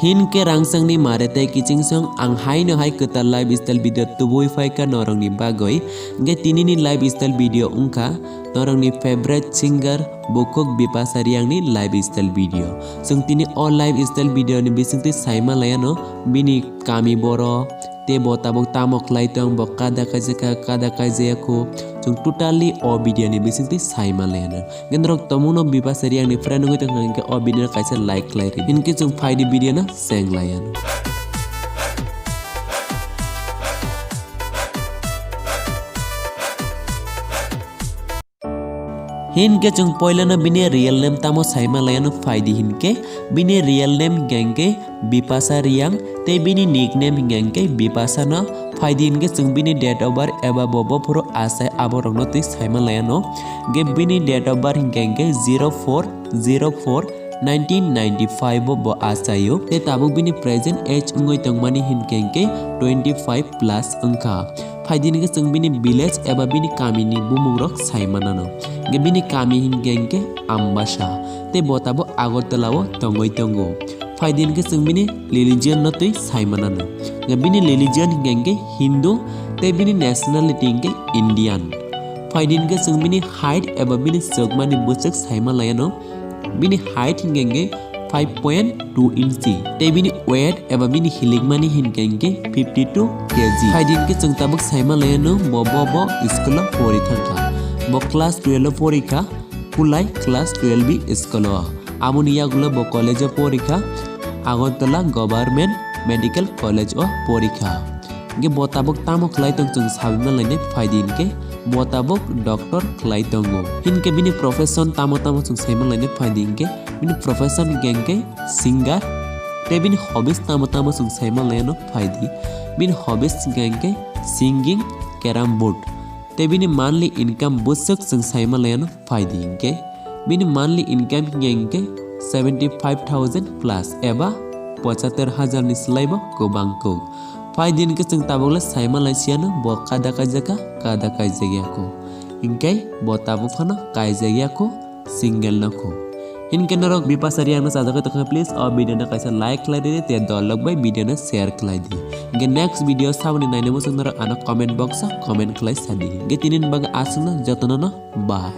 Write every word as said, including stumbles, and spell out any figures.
Hinkhe rangchakni mare tei kichingsong ang haino hai kwtal lifestyle video tubui phaikha norokni bagwi. Hinkhe tinini lifestyle video wngkha norokni favorite singer bukhuk Bipasa Riyangni lifestyle video. Chwng tini o lifestyle video ni bisingtwi saima laiano bini kami boro, tei bo tabuk tamo khlai tong, bo kada kaijak kha, kada kaijaya kho, chwng totally o video ni bisingtwi saima laiano. Hinkhe norok tongmungno Bipasa Riyangni friend wngwi tongkha hinkhe o video no kaisa like khlai rw. Hinkhe chwng phaidi video no cheng laiano. Hinkhe chwng poilano bini real name tamo saima laiano phaidi hinkhe bini real name hinkhe Bipasa Riyang tei bini nickname hinkhe Bipasa no phaidi hinkhe chwng bini date of birth eba bo bophuru achai aborokno twi saima laiano. Hinkhe bini date of birth hinkhe zero four zero four nineteen ninety-five o bo achaio. Tei tabuk bini present age wngwi tongmani hinkhe hinkhe twenty five plus wngkha. Phaidi hinkhe chwng bini village eba bini kamini bumungrok saimanano. Hinkhe bini kami hinkhe hinkhe Ambasa. Tei bo tabuk Agartala o tongwi tongo. Phaidi hinkhe chwng bini religion no twi saimanano. Hinkhe bini religion hinkhe hinkhe Hindu tei bini nationality hinkhe Indian. Phaidi hinkhe chwng bini height eba bini chwkmani bwswk saima laiano. Bini height hinkhe hinkhe five point two inch. Tei bini weight eba bini hilikmani hinkhe hinkhe fifty two K G. Phaidi hinkhe chwng tabuk saima laiano bo, bo, bo school o pori thangkha. Bo class twelve o pori kha, Kulai class twelve B school o. Aboni yagulo bo college o pori kha, Agartala Government Medical College o pori kha. Hinkhe bo tabuk tamo khlai tong chwng saima lainai phaidi hinkhe bo tabuk doctor khlai tongo. Hinkhe bini profession tamo tamo chwng saima lainai phaidi hinkhe bini profession hinkhe hinkhe singer. Tei bini hobbies tamo tamo chwng saima laiano phaidi. Bini hobbies hinkhe hinkhe singing, carrom board. Tei bini monthly income bwswk chwng saima laiano phaidi hinkhe bini monthly income hinkhe hinkhe seventy five thousand plus eba pochatter hajar ni slaibo kwbang kuk. Phaidi hinkhe chwng tabukle saima laisiyano bo kada kaijak kha, kada kaijak ya kho. Hinkhe bo tabuk phano kaijak ya kho, single no kho. Hinkhe norok Bipasa Riyang no chajagwi tongkha, please o video no kaisa like khlai di tei dol rok bai video no share khlai di. Hinkhe next video saboni naina muchung norok ano comment box o comment khlai sadi. Hinkhe tini ni bagwi aswkno jotono no bye.